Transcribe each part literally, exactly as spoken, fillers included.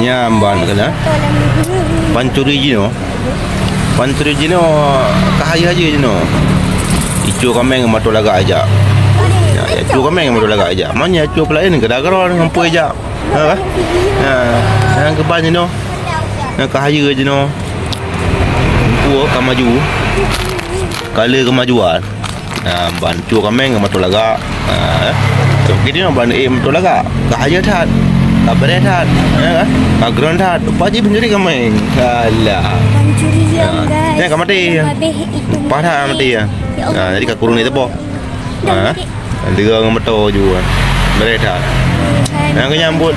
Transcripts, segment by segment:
Nyan ban keunan. Pancuri jinoe. Pancuri jinoe ka hayeue-hayeue jinoe. Icue kaméng meuto lagak ijak. Ya, ya, icue kaméng meuto lagak ijak. Meunyoe icue peulaén keudroe-droe ngon peue ijak. Ha, bah? Ha, nyang keuban jinoe. Nyang ka hayeue jinoe. Empu ka maju. Ka le keumajuan. Ha, ban icue kaméng meuto lagak. Ha, eh. Cok gini ban, eh, meuto lagak. Ka hayeue that. Ka beureh that. Ya kan? Ka greun that. Rupa jih pancuri kaméng. Alah. Pancuri yang, guys. Ya, ka maté. Yang habis itu. Parah maté ya. Ya Allah. Ha, jadi ka kurung di teupôh. Ha? Dia ngon moto ju. Beureh that. Nyang keu nyambut.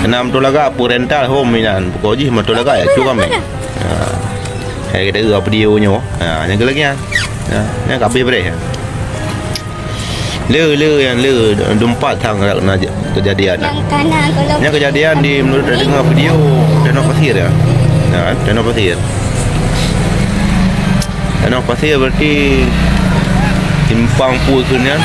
Keunan meuto lagak, peurental hom inan. Pokok jih meuto lagak ya, icue kaméng. Ha. Hai kita geuh video nyoe. Ha, nyang keu lagak nyan. Ha, nyang ka habéh beureh. Le, le, nyang le, dumpat thang na keujadian. Nyang kana golom. Nyang keujadian di, menurut saya dengar video, Danau Pasir ya. Ya, Danau Pasir. Danau Pasir berarti simpang peue kheun nyan.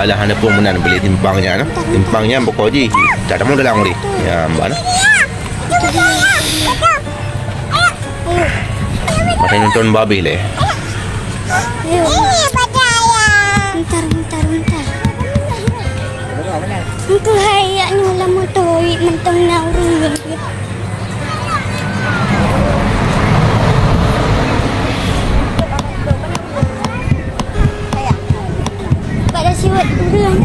Alah, hana peue meunan beli simpang nyan. Simpang nyan pokok jih. Tak temu dalam ni. Ya, mbak nah. Masih nonton babi leh. Bentar, bentar, bentar. Engkau hai yak nyoe lama toi mentong na ureueng. Pada siwet ureueng.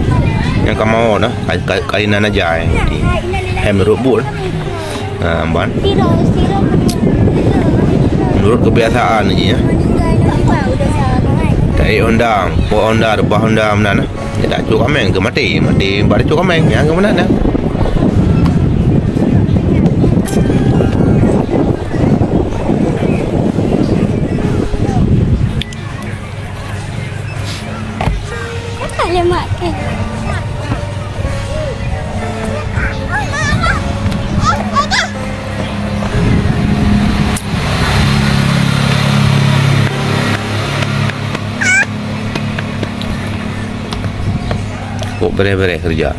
Nyang ka mawöt nah, ka, ka, ka inan aja, eh. Hai menurut buet. Ha, ban. Menurut kebiasaan ji ya. Taék honda, po honda, reubah honda meunan nah. Dia tak cok kaméng ke mati, mati baru cok kaméng, nyang ke meunan nah. Alamak, kan. Kok bereh-bereh kerja.